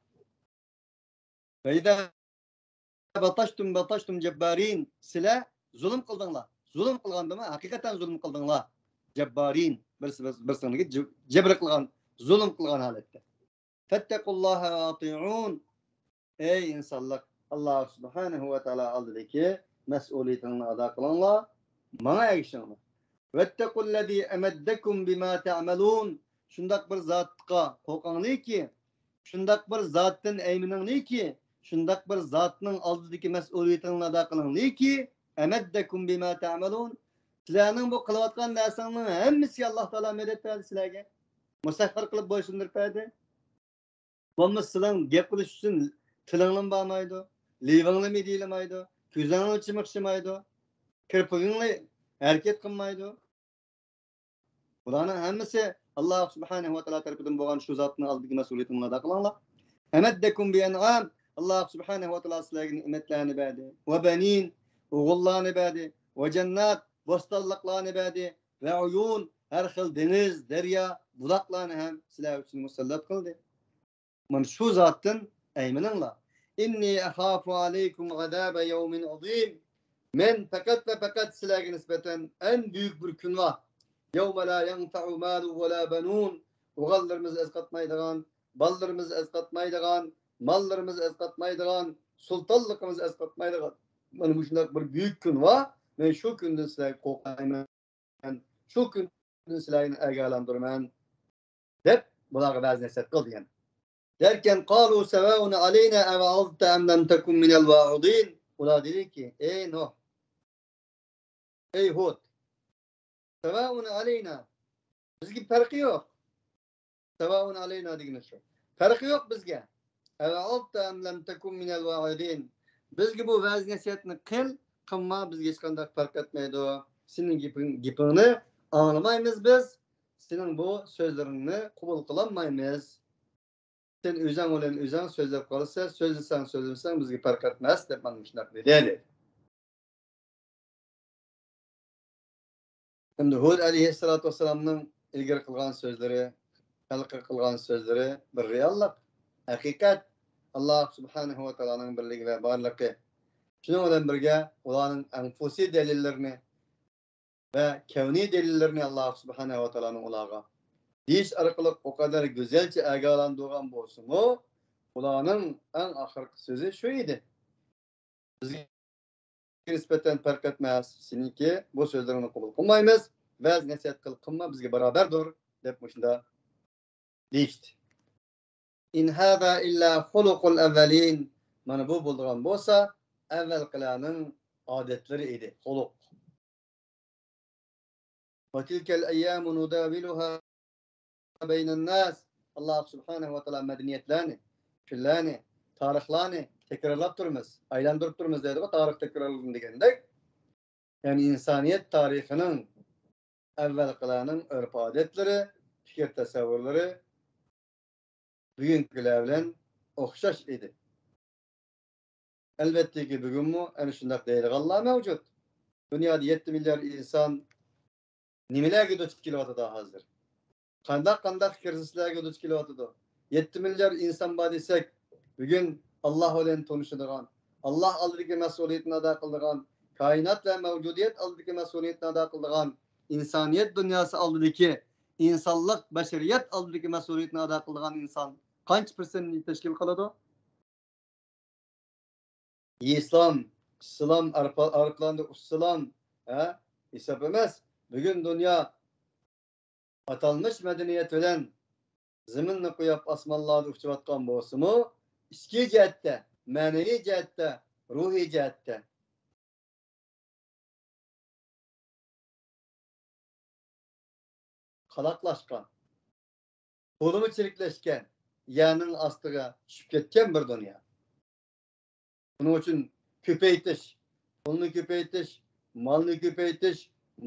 فَإِذَا بَطَشْتُمْ بَطَشْتُمْ جَبَّارِينَ. سىلەر زۇلۇم قىلدىڭلار. زۇلۇم قىلغاندىمۇ، ھەقىقەتەن زۇلۇم قىلدىڭلار. جەببارىن. بىرسى، بىرسى، بىرسىڭلارغا جىب-، جەبىر قىلغان، زۇلۇم قىلغان ھالەتتە. فَاتَّقُوا اللَّهَ وَأَطِيعُونِ. ئەي ئىنسانلىق، ئاللاھ سۇبھانەھۇ ۋە تائالا ئالدىدىكى مەسئۇلىيىتىڭلارنى ئادا قىلىڭلار، ماڭا ئەگىشىڭلار. وَاتَّقُوا الَّذِي أَمَدَّكُم بِمَا تَعْمَلُونَ. شۇنداق بىر زاتقا قورقۇڭلىكى، شۇنداق بىر زاتتىن ئەيمىنىڭلىكى، شۇنداق بىر زاتنىڭ ئالدىدىكى مەسئۇلىيىتىڭلارنى ئادا قىلىڭلىكى، أَمَدَّكُم بِمَا تَعْمَلُونَ. سىلەرنىڭ بۇ قىلىۋاتقان نەرسەڭنىڭ ھەممىسىگە ئاللاھ تائالا مەدەت بەردى سىلەرگە. مۇسەخخەر قىلىپ بويسۇندۇرۇپ بەردى. بولمىسا سىلەڭ گەپ قىلىش ئۈچۈن تىلىڭلىمۇ بارمايدۇ، لېۋىڭلىمۇ دېيىلمەيدۇ، كۆزۈڭلىمۇ چىمىقشىمايدۇ، كىرپىكىڭلى ھەرىكەت قىلمايدۇ. بۇلارنىڭ ھەممىسى ئاللاھ سۇبھانەھۇ ۋە تائالا تەرىپىدىن بولغان شۇ زاتنىڭ ئالدىدىكى مەسئۇلىيىتىڭلارنى ئادا قىلىڭلار. أَمَدَّكُم بِأَنْعَامٍ. ئاللاھ سۇبھانەھۇ ۋە تائالا سىلەرگە نېمەتلەرنى بەردى. وَبَنِينَ. ئوغۇللارنى بەردى. وَجَنَّاتٍ. بوستانلىقلارنى بەردى. وَعُيُونٍ. ھەر خىل دېڭىز، دەريا، بۇلاقلارنى ھەم سىلەر ئۈچۈن مۇسەللەت قىلدى. مانا شۇ زاتتىن ئەيمىنىڭلار. إِنِّي أَخَافُ عَلَيْكُمْ عَذَابَ يَوْمٍ عَظِيمٍ. مەن پەقەت ۋە پەقەت سىلەرگە نىسبەتەن ئەڭ بۈيۈك بىر كۈن بار. يَوْمَ لَا يَنْفَعُ مَالٌ وَلَا بَنُونَ. ئوغۇللىرىمىز ئەسقاتمايدىغان، بالىلىرىمىز ئەسقاتمايدىغان، ماللىرىمىز ئەسقاتمايدىغان، سۇلتانلىقىمىز ئەسقاتمايدىغان. مانا مۇشۇنداق بىر بۈيۈك كۈن بار. مەن شۇ كۈندىن سىلەرگە قورقايمەن. شۇ كۈندىن سىلەرنى ئاگاھلاندۇرىمەن، دەپ بۇلارغا ۋەز نەسىھەت قىلدى يەنە. دەركەن، قالوا سواء علينا أوعظت أم لم تكن من الواعظين. ئۇلار دېدىكى، ئەي نۇھ، ئەي ھۇد، سواء علينا، بىزگە پەرقى يوق. سواء علينا دېگىنى شۇ. پەرقى يوق بىزگە. أوعظت أم لم تكن من الواعظين. بىزگە بۇ ۋەز نەسىھەتنى قىل، قىلما، بىزگە ھېچقانداق پەرق ئەتمەيدۇ. سېنىڭ گېپىڭ، گېپىڭنى ئاڭلىمايمىز بىز. سېنىڭ بۇ سۆزلىرىڭنى قوبۇل قىلالمايمىز. سەن ئۆزۈڭ بىلەن ئۆزۈڭ سۆزلەپ قالىسەن، سۆزلىسەڭ، سۆزلىمىسەڭ بىزگە پەرق ئەتمەس، دەپ مانا مۇشۇنداق دېدى. ئەمدى ھۇد ئەلەيھىسسالاتۇ ۋەسسالامنىڭ ئىلگىرى قىلغان سۆزلىرى، ھېلىقى قىلغان سۆزلىرى بىر رېئاللىق، ھەقىقەت، ئاللاھ سۇبھانەھۇ ۋە تائالانىڭ بىرلىكى ۋە بارلىقى. شۇنىڭ بىلەن بىرگە، ئۇلارنىڭ ئەنفۇسىي دەلىللىرىنى ۋە كەۋنىي دەلىللىرىنى ئاللاھ سۇبھانەھۇ ۋە تائالانىڭ ئۇلارغا دېيىش ئارقىلىق ئۇ قەدەر گۈزەلچە ئاگاھلاندۇرغان بولسىمۇ، ئۇلارنىڭ ئەڭ ئاخىرقى سۆزى شۇ ئىدى. بىزگە نىسبەتەن پەرق ئەتمەس، سېنىڭكى بۇ سۆزلىرىڭنى قوبۇل قىلمايمىز، ۋەز نەسىھەت قىل، قىلما، بىزگە باراۋەردۇر، دەپ مۇشۇنداق دېيىشتى. إن هذا إلا خلق الأولين. مانا بۇ بولىدىغان بولسا ئەۋۋەلقىلەرنىڭ ئادەتلىرى ئىدى، خۇلق. وتلك الأيام نداولها بين الناس. ئاللاھ سۇبھانەھۇ ۋە تائالا مەدەنىيەتلەرنى، كۈنلەرنى، تارىخلارنى تەكرارلاپ تۇرىمىز، ئايلاندۇرۇپ تۇرىمىز دەيدىغۇ، تارىخ تەكرارلىنىدۇ دېگەندەك. يەنى ئىنسانىيەت تارىخىنىڭ ئەۋۋەلقىلەرنىڭ ئۆرپ-ئادەتلىرى، پىكىر-تەسەۋۋۇرلىرى بۈگۈنكىلەر بىلەن ئوخشاش ئىدى. ئەلۋەتتىكى، بۈگۈنمۇ ئەنە شۇنداق دەيدىغانلار مەۋجۇت. دۇنيادا يەتتە مىليارد ئىنسان نېمىلەرگە دۇچ كېلىۋاتىدۇ ھازىر؟ قانداق، قانداق كىرىزىسلارغا دۇچ كېلىۋاتىدۇ؟ يەتتە مىليارد ئىنسان بار دېسەك، بۈگۈن ئاللاھ بىلەن تونۇشىدىغان، ئاللاھ ئالدىدىكى مەسئۇلىيىتىنى ئادا قىلىدىغان، كائىنات ۋە مەۋجۇدىيەت ئالدىدىكى مەسئۇلىيىتىنى ئادا قىلىدىغان، ئىنسانىيەت دۇنياسى ئالدىدىكى، ئىنسانلىق، بەشىرىيەت ئالدىدىكى مەسئۇلىيىتىنى ئادا قىلىدىغان ئىنسان قانچە پىرسەنتنى تەشكىل قىلىدۇ؟ ئىسلام، ئىسلام، ئارپا-، ئارپىلاندا ئۇسسىلام، ھە؟ ھېساب ئەمەس. بۈگۈن دۇنيا ئاتالمىش مەدەنىيەت بىلەن زېمىننى قويۇپ ئاسمانلاردا ئۇچۇۋاتقان بولسىمۇ، ئىچكى جەھەتتە، مەنىۋى جەھەتتە، روھىي جەھەتتە قالاقلاشقان، تولىمۇ چىرىكلەشكەن، يەرنىڭ ئاستىغا چۈشۈپ كەتكەن بىر دۇنيا. بۇنىڭ ئۈچۈن كۆپەيتىش، پۇلنى كۆپەيتىش، مالنى كۆپەيتىش،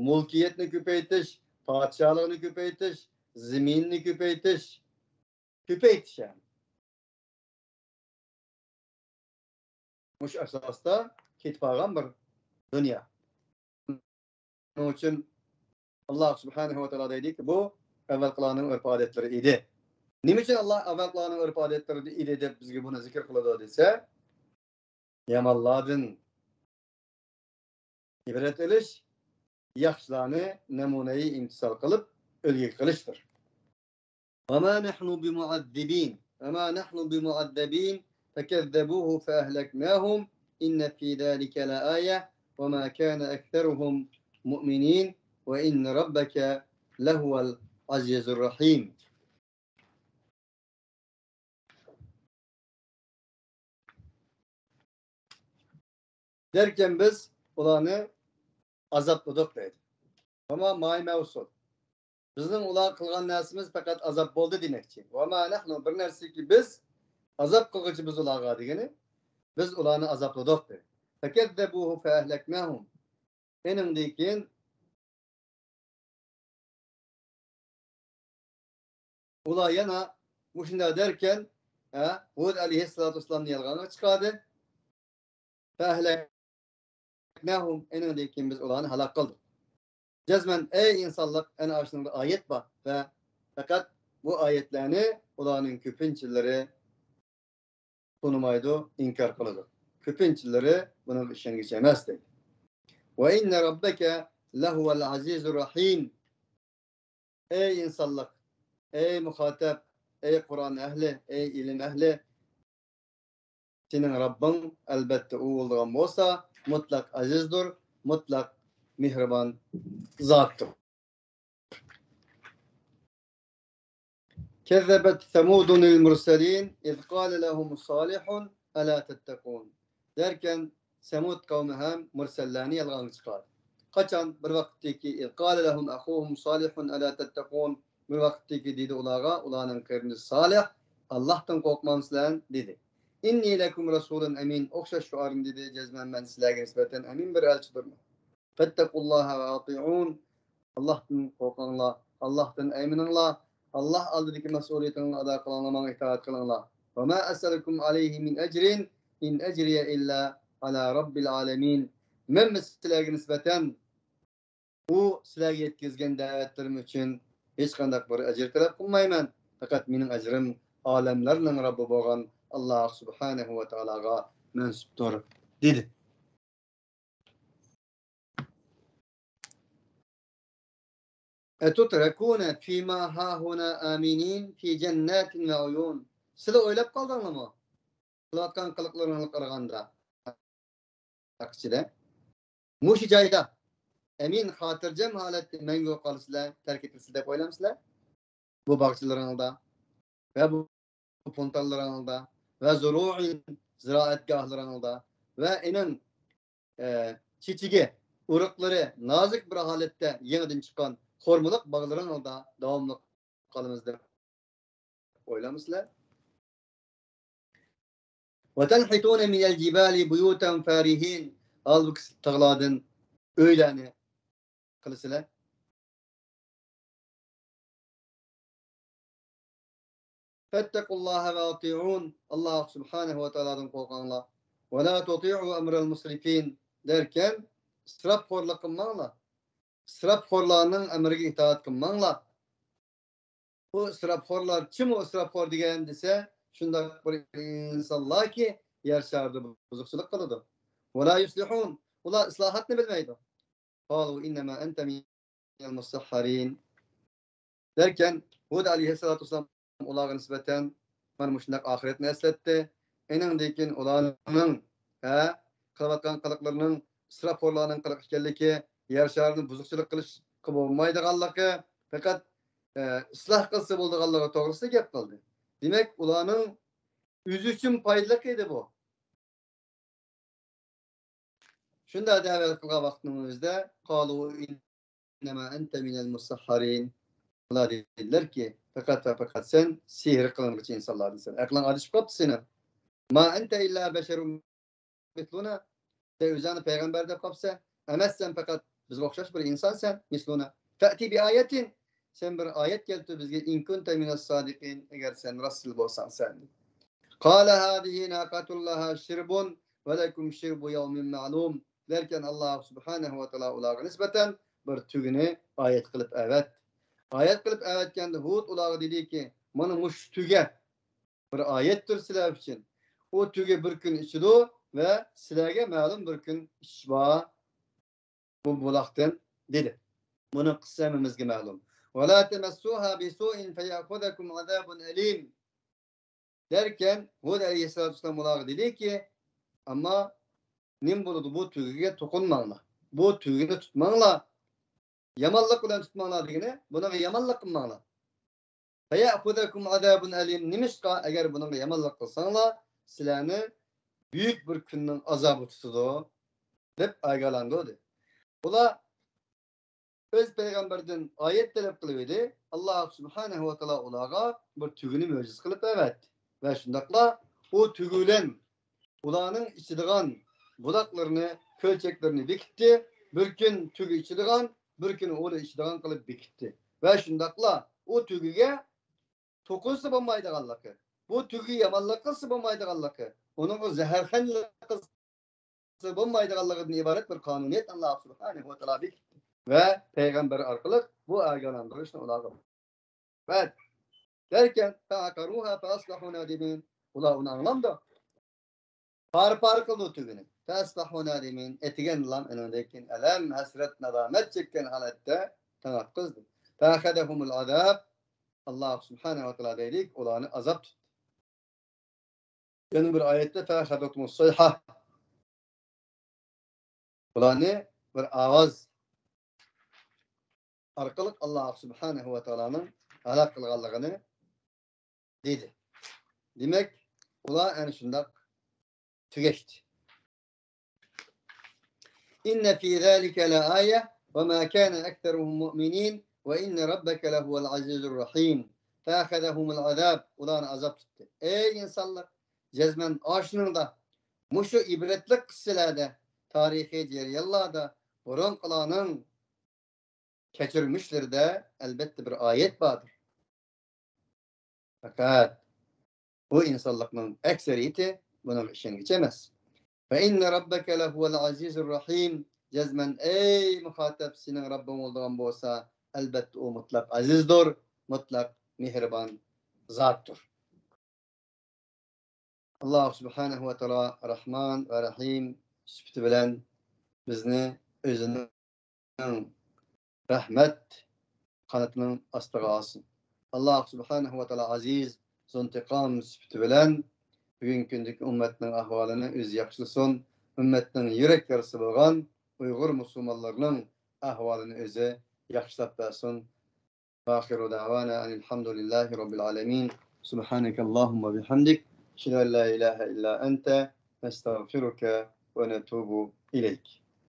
مۈلكىيەتنى كۆپەيتىش، پادىشاھلىقنى كۆپەيتىش، زېمىننى كۆپەيتىش، كۆپەيتىش يەنى. مۇشۇ ئاساستا كېتىپ قالغان بىر دۇنيا. شۇنىڭ ئۈچۈن ئاللا سۇبھانەھۇ ۋە تائالا دەيدىكى، بۇ ئەۋۋەلقىلارنىڭ ئۆرپ-ئادەتلىرى ئىدى. نېمە ئۈچۈن ئاللا ئەۋۋەلقىلارنىڭ ئۆرپ-ئادەتلىرى ئىدى دەپ بىزگە بۇنى زىكىر قىلىدۇ دېسە، يامانلاردىن ئىبرەت ئېلىش، ياخشىلارنى نەمۇنەيى ئىمتىسال قىلىپ ئۈلگە قىلىشتۇر. وما نحن بمعذبين، وما نحن بمعذبين، فكذبوه فأهلكناهم، إن في ذلك لآية، وما كان أكثرهم مؤمنين، وإن ربك لهو العزيز الرحيم. دەركەن بىز ئۇلارنى ئازابلىدۇق دەيدۇ. ئەمما ماي مەۋسۇل. بىزنىڭ ئۇلارغا قىلغان نەرسىمىز پەقەت ئازاب بولدى دېمەكچى. ۋەما نەھنۇ، بىر نەرسىكى بىز ئازاب قىلغۇچى بىز ئۇلارغا دېگىنى، بىز ئۇلارنى ئازابلىدۇق دېدى. فكذبوه فأهلكناهم. ئېنىڭدىن كېيىن ئۇلار يەنە مۇشۇنداق دەركەن، ھە، ھۇد ئەلەيھىسسالاتۇ ۋەسسالامنى يالغانغا چىقاردى. فأهلكناهم، ئېنىڭدىن كېيىن بىز ئۇلارنى ھالاك قىلدۇق. جەزمەن، ئەي ئىنسانلىق، ئەنە ئاشۇنىڭدا ئايەت بار ۋە پەقەت بۇ ئايەتلەرنى ئۇلارنىڭ كۆپىنچىلىرى تونۇمايدۇ، ئىنكار قىلىدۇ. كۆپىنچىلىرى بۇنىڭغا ئىشەنگۈچى ئەمەس دەيدۇ. وإن ربك لهو العزيز الرحيم. ئەي ئىنسانلىق، ئەي مۇخاتەپ، ئەي قۇرئان ئەھلى، ئەي ئىلىم ئەھلى، سېنىڭ رەببىڭ ئەلبەتتە ئۇ بولىدىغان بولسا، مۇتلەق ئەزىزدۇر، مۇتلەق مېھرىبان زاتتۇر. كذبت ثمود المرسلين إذ قال لهم صالح ألا تتقون. دەركەن، سەمۇد قەۋمى ھەم مۇرسەللەرنى يالغانغا چىقاردى. قاچان؟ بىر ۋاقىتتىكى، إذ قال لهم أخوهم صالح ألا تتقون. بىر ۋاقىتتىكى دېدى ئۇلارغا ئۇلارنىڭ قېرىندىشى سالىھ، ئاللاھتىن قورقمامسىلەر؟ دېدى. إني لكم رسول أمين. ئوخشاش شوئارنى دېدى، جەزمەن مەن سىلەرگە نىسبەتەن ئەمىن بىر ئەلچىدۇرمەن. فاتقوا الله وأطيعون. ئاللاھتىن قورقۇڭلار، ئاللاھتىن ئەيمىنىڭلار، ئاللاھ ئالدىدىكى مەسئۇلىيىتىڭلارنى ئادا قىلىڭلار، ماڭا ئىتائەت قىلىڭلار. وما أسألكم عليه من أجر إن أجري إلا على رب العالمين. مەنمۇ سىلەرگە نىسبەتەن ئۇ سىلەرگە يەتكۈزگەن دەۋەتلىرىم ئۈچۈن ھېچقانداق بىر ئەجىر تەلەپ قىلمايمەن. پەقەت مېنىڭ ئەجرىم ئالەملەرنىڭ رەببى بولغان ئاللاھ سۇبھانەھۇ ۋە تائالاغا مەنسۇپتۇر، دېدى. أتتركون فيما هاهنا آمنين في جنات وعيون. سىلەر ئويلاپ قالدىڭلارمۇ؟ قىلىۋاتقان قىلىقلىرىڭلارغا قارىغاندا، ئىچىدە، مۇشۇ جايدا ئەمىن، خاتىرجەم ھالەتتە مەڭگۈ قالىسىلەر، تەرك ئېتىلسە دەپ ئويلامسىلەر؟ بۇ باغچىلىرىڭلاردا ۋە بۇ فونتانلىرىڭلاردا ۋە زۇرۇئىن، زىرائەتگاھلىرىڭلاردا ۋە ئېنىڭ، ئە، چېچىكى، ئۇرۇقلىرى نازۇك بىر ھالەتتە يېڭىدىن چىققان خورمىلىق باغلىرىڭلاردا داۋاملىق قالىمىز دەپ ئويلامسىلەر؟ وتنحتون من الجبال بيوتا فارهين. ھالبۇكى، تاغلاردىن ئۆيلەرنى قىلىسىلەر. فاتقوا الله وأطيعون. ئاللاھ سۇبھانەھۇ ۋە تائالادىن قورقۇڭلار. ولا تطيعوا أمر المسرفين. دەركەن، ئىسراپخورلۇق قىلماڭلار. ئىسراپخورلارنىڭ ئەمرىگە ئىتائەت قىلماڭلار. بۇ ئىسراپخورلار، كىم ئۇ ئىسراپخور دېگەن دېسە، شۇنداق بىر ئىنسانلاركى، يەر شارىدا بۇزۇقچىلىق قىلىدۇ. ولا يصلحون. ئۇلار ئىسلاھاتنى بىلمەيدۇ. قالوا إنما أنت من المسحرين. دەركەن، ھۇد ئەلەيھىسسالاتۇ ۋەسسالام ئۇلارغا نىسبەتەن مانا مۇشۇنداق ئاخىرەتنى ئەسلەتتى. ئېنىڭدىن كېيىن ئۇلارنىڭ، ھە، قىلىۋاتقان قىلىقلىرىنىڭ ئىسراپخورلارنىڭ قىلىقى ئىكەنلىكى، يەر شارىنى بۇزۇقچىلىق قىلىشقا بولمايدىغانلىقى، پەقەت، ئە، ئىسلاھ قىلسا بولىدىغانلىقى توغرىسىدا گەپ قىلدى. دېمەك، ئۇلارنىڭ ئۆزى ئۈچۈن پايدىلىق ئىدى بۇ. شۇنداق دەۋە قىلغان ۋاقتىنىڭ ئۆزىدە، قالوا إنما أنت من المسحرين. ئۇلار دېدىلەركى، پەقەت ۋە پەقەت سەن سېھىر قىلىنغۇچى ئىنسانلاردىنسەن. ئەقلىڭ ئادىشىپ قاپتۇ سېنىڭ. ما أنت إلا بشر مثلنا. سەن ئۆزۈڭنى پەيغەمبەر دەپ قاپسەن. ئەمەسسەن، پەقەت بىزگە ئوخشاش بىر ئىنسانسەن. مثلنا. فأت بآية. سەن بىر ئايەت كەلتۈر بىزگە. إن كنت من الصادقين. ئەگەر سەن راستچىل بولساڭ سەن. قال هذه ناقة لها شرب. ولكم شرب يوم معلوم دەركەن، ئاللا سۇبھانەھۇ ۋە تائالا ئۇلارغا نىسبەتەن بىر تۈگىنى ئايەت قىلىپ ئەۋەتتى. ئايەت قىلىپ ئەۋەتكەندە ھۇد ئۇلارغا دېدىكى، مانا مۇشۇ تۈگە بىر ئايەتتۇر سىلەر ئۈچۈن. ئۇ تۈگە بىر كۈن ئىچىدۇ ۋە سىلەرگە مەلۇم بىر كۈن ئىچىش بار بۇ بۇلاقتىن، دېدى. بۇنىڭ قىسسىسى ھەممىمىزگە مەلۇم. ولا تمسوها بسوء فيأخذكم عذاب أليم دەركەن، ھۇد ئەلەيھىسسالاتۇ ۋەسسالام ئۇلارغا دېدىكى، ئەمما نېمە بولىدۇ، بۇ تۈگىگە توقۇنماڭلار. بۇ تۈگىنى تۇتماڭلار. يامانلىق بىلەن تۇتماڭلار دېگىنى، بۇنىڭغا يامانلىق قىلماڭلار. فيأخذكم عذاب أليم، نېمىشقا، ئەگەر بۇنىڭغا يامانلىق قىلساڭلار، سىلەرنى بۈيۈك بىر كۈننىڭ ئازابى تۇتىدۇ، دەپ ئاگاھلاندۇردى. ئۇلار ئۆز پەيغەمبىرىدىن ئايەت تەلەپ قىلىۋىدى. ئاللا سۇبھانەھۇ ۋە تائالا ئۇلارغا بىر تۈگىنى مۆجىزە قىلىپ ئەۋەتتى. ۋە شۇنداقلا ئۇ تۈگى بىلەن ئۇلارنىڭ ئىچىدىغان بۇلاقلىرىنى، كۆلچەكلىرىنى بېكىتتى. بىر كۈن تۈگى ئىچىدىغان، بىر كۈن ئۇلا ئىچىدىغان قىلىپ بېكىتتى. ۋە شۇنداقلا ئۇ تۈگىگە توقۇنسا بولمايدىغانلىقى، بۇ تۈگىگە يامانلىق قىلسا بولمايدىغانلىقى، ئۇنىڭغا زەھەرخەنلىك قىلسا بولمايدىغانلىقىدىن ئىبارەت بىر قانۇنىيەت ئاللا سۇبھانەھۇ ۋە تائالا بېكىتتى. ۋە پەيغەمبەر ئارقىلىق بۇ ئاگاھلاندۇرۇشنى ئۇلارغا بەردى. دەركەن، فعقروها فأصبحوا نادمين. ئۇلار ئۇنى ئاڭلامدۇ؟ پارە-پارە قىلدى ئۇ تۈگىنى. فأصبحوا نادمين. ئەتىگەندىلا ئۇنىڭدىن كېيىن ئەلەم، ھەسرەت، نادامەت چەككەن ھالەتتە تاڭ ئاتقۇزدى. فأخذهم العذاب. ئاللا سۇبھانەھۇ ۋە تائالا دەيلىك، ئۇلارنى ئازاب تۇتتى. يەنە بىر ئايەتتە فأخذتهم الصيحة. بۇلارنى بىر ئاۋاز ئارقىلىق ئاللا سۇبھانەھۇ ۋە تائالانىڭ ھالاك قىلغانلىقىنى دېدى. دېمەك، ئۇلار ئەنە شۇنداق تۈگەشتى. إن في ذلك لآية وما كان أكثرهم مؤمنين وإن ربك لهو العزيز الرحيم فأخذهم العذاب. ئۇلارنى ئازاب تۇتتى. ئەي ئىنسانلار، جەزمەن ئاشۇنىڭدا، مۇشۇ ئىبرەتلىك قىسسىلەردە، تارىخىي جەريانلاردا، بۇرۇنقىلارنىڭ كەچۈرمۈشلىرىدە ئەلبەتتە بىر ئايەت باردۇر. پەقەت بۇ ئىنسانلىقنىڭ ئەكسەرىيىتى بۇنىڭغا ئىشەنگۈچى ئەمەس. فإن ربك لهو العزيز الرحيم. جەزمەن ئەي مۇخاتەپ، سېنىڭ رەببىڭ بولىدىغان بولسا، ئەلبەتتە ئۇ مۇتلەق ئەزىزدۇر، مۇتلەق مېھرىبان زاتتۇر. ئاللا سۇبھانەھۇ ۋە تائالا رەھمان ۋە رەھىم سۈپىتى بىلەن بىزنى ئۆزىنىڭ رەھمەت قانىتىنىڭ ئاستىغا ئالسۇن. ئاللا سۇبھانەھۇ ۋە تائالا ئەزىز، زۇنتىقام سۈپىتى بىلەن بۈگۈنكى كۈندىكى ئۈممەتنىڭ ئەھۋالىنى ئۆزى ياخشىلىسۇن. ئۈممەتنىڭ يۈرەك يارىسى بولغان ئۇيغۇر مۇسۇلمانلىرىنىڭ ئەھۋالىنى ئۆزى ياخشىلاپ بەرسۇن. وآخر دعوانا أن الحمد لله رب العالمين. سبحانك اللهم وبحمدك. أشهد أن لا إله إلا أنت. نستغفرك ونتوب إليك.